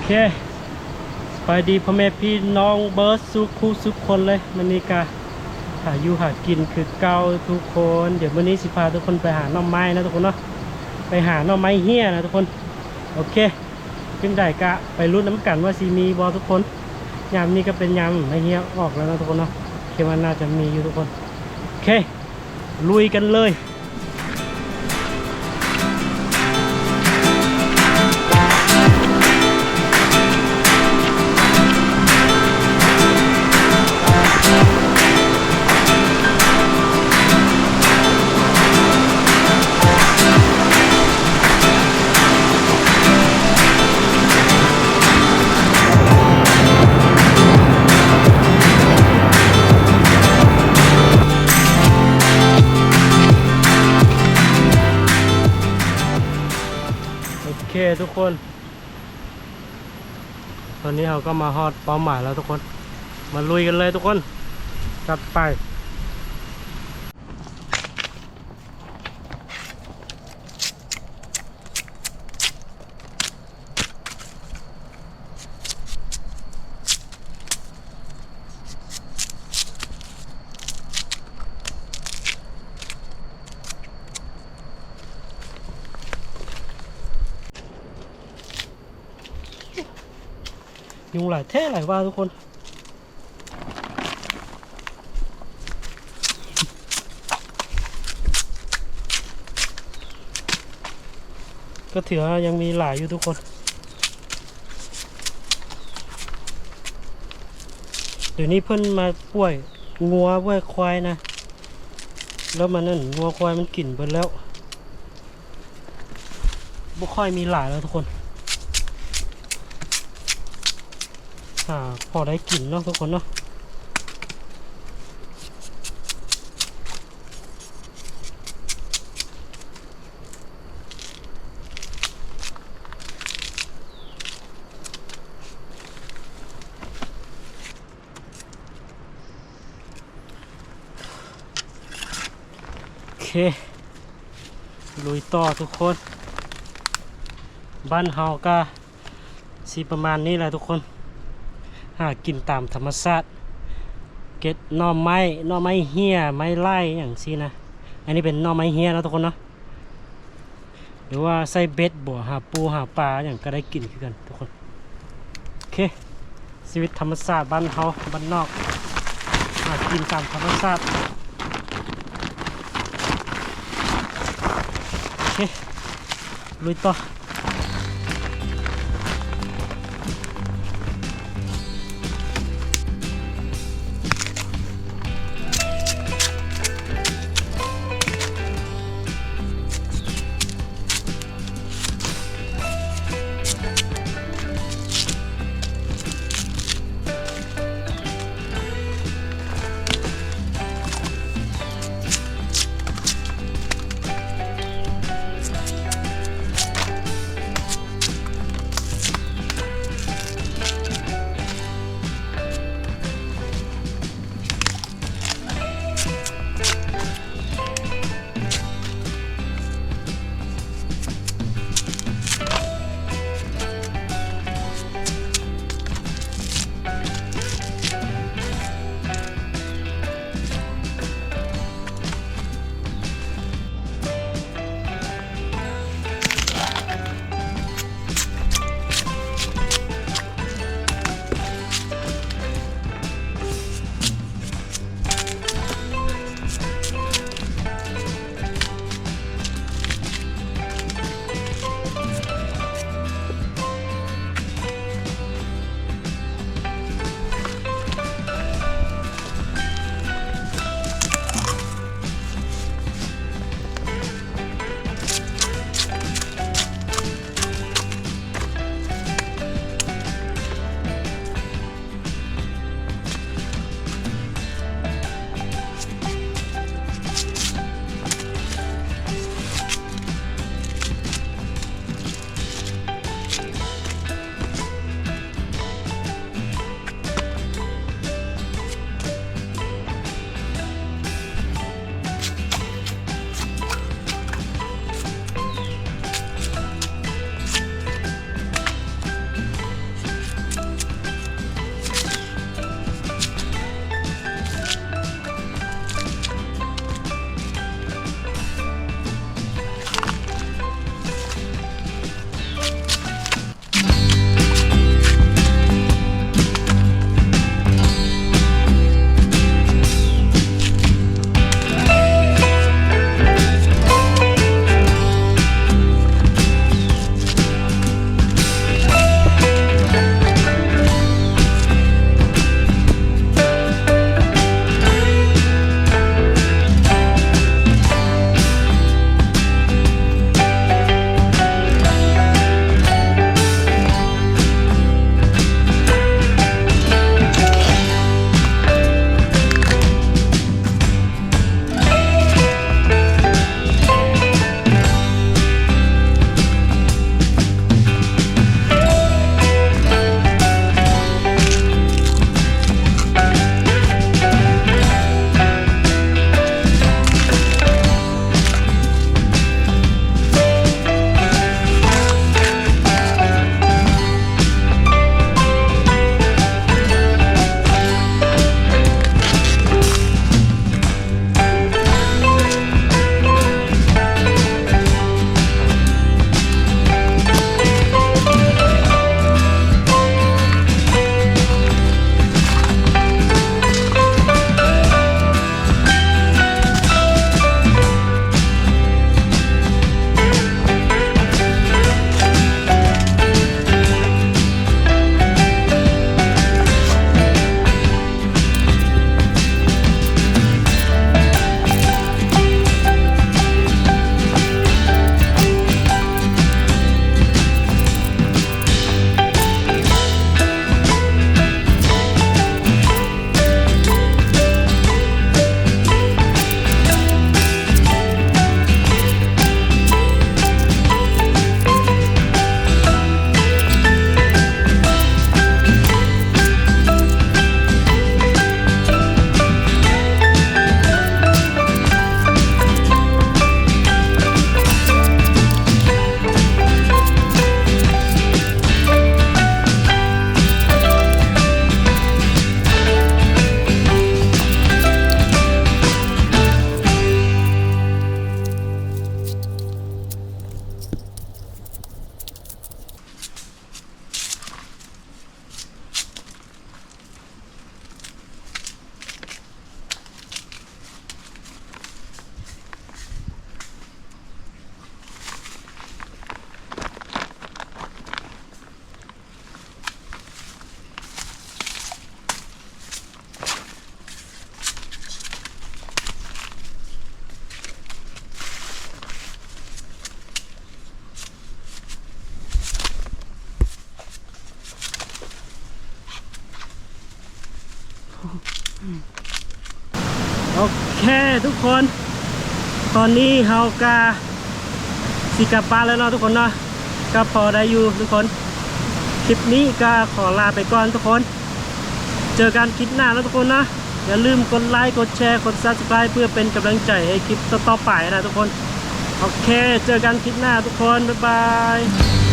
ເຄ ສະບາຍດີພໍ່ແມ່ພີ່ນ້ອງເບິດສູ່ຄູ່ສູ່ຄົນເລີຍ. ມື້ນີ້ກະຫາຢູ່ຫາກິນຄືເກົ່າທຸກຄົນ. ດຽວມື້ນີ້ຊິພາທຸກຄົນໄປຫາໜໍ່ໄມ້ນະທຸກຄົນເນາະ, ໄປຫາໜໍ່ໄມ້ເຫ້ຍນະທຸກຄົນ. ໂອເຄ ຈັ່ງໃດກະໄປລຸ້ນນຳກັນວ່າຊິມີບໍ່ທຸກຄົນ. ຍາມນີ້ກະເປັນຍາມໄມ້ເຫ້ຍອອກແລ້ວນະທຸກຄົນເນາະ. ຄິດວ່າໜ້າຈະມີຢູ່ທຸກຄົນ. ໂອເຄ ລຸຍກັນເລີຍ. ໂອເຄທຸກຄົນ ຕອນນີ້ເຮົາກໍມາຮອດເປົ້າໝາຍແລ້ວທຸກຄົນ. ມາລຸຍກັນເລີຍທຸກຄົນ ຈັດໄປ. ຍຸງຫຼາຍແທ້ຫຼາຍວ່າທຸກຄົນ. ກໍຖືວ່າຍັງມີຫຼາຍຢູ່ທຸກຄົນ. ດຽວນີ້ເພິ່ນມາປ່ອຍງົວປ່ອຍຄວາຍນະ, ແລ້ວມັນນັ້ນ ງົວຄວາຍມັນກິນເບິດແລ້ວ. ບໍ່ຄ່ອຍມີຫຼາຍແລ້ວທຸກຄົນ, ຫາພໍໄດ້ກິນເນາະທຸກຄົນເນາະ. ໂອເຄ ລຸຍຕໍ່ທຸກຄົນ. ບ້ານເຮົາກະຊິປະມານນີ້ແຫຼະທຸກຄົນ, ຫາກິນຕາມທຳມະຊາດ, ເກັບໜໍ່ໄມ້ ໜໍ່ໄມ້ເຫ້ຍ ໄມ້ໄລ່ຫຍັງຊີ້ນະ. ອັນນີ້ເປັນໜໍ່ໄມ້ເຫ້ຍເນາະທຸກຄົນເນາະ. ຫຼືວ່າໃສ່ເບັດບໍ ຫາປູຫາປາຫຍັງກະໄດ້ກິນຄືກັນທຸກຄົນ. ໂອເຄ ຊີວິດທຳມະຊາດບ້ານເຮົາ ບ້ານນອກ ຫາກິນຕາມທຳມະຊາດ. ໂອເຄ ລຸຍຕໍ່. ໂ ໂອເຄທຸກຄົນ ຕອນນີ້ເຮົາກະຊິກັບບ້ານແລ້ວເນາະທຸກຄົນເນາະ ກະພໍໄດ້ຢູ່ທຸກຄົນ. ຄລິບນີ້ກະຂໍລາໄປກ່ອນທຸກຄົນ ເຈີກັນຄລິບໜ້າເນາະທຸກຄົນເນາະ. ຢ່າລືມກົດໄລ ກົດແຊ ກົດ Subscribe ເພື່ອເປັນກຳລັງໃຈໃຫ້ຄລິບຕໍ່ໆໄປນະທຸກຄົນ. ໂອເຄ ເຈີກັນຄລິບໜ້າທຸກຄົນ ບາຍບາຍ.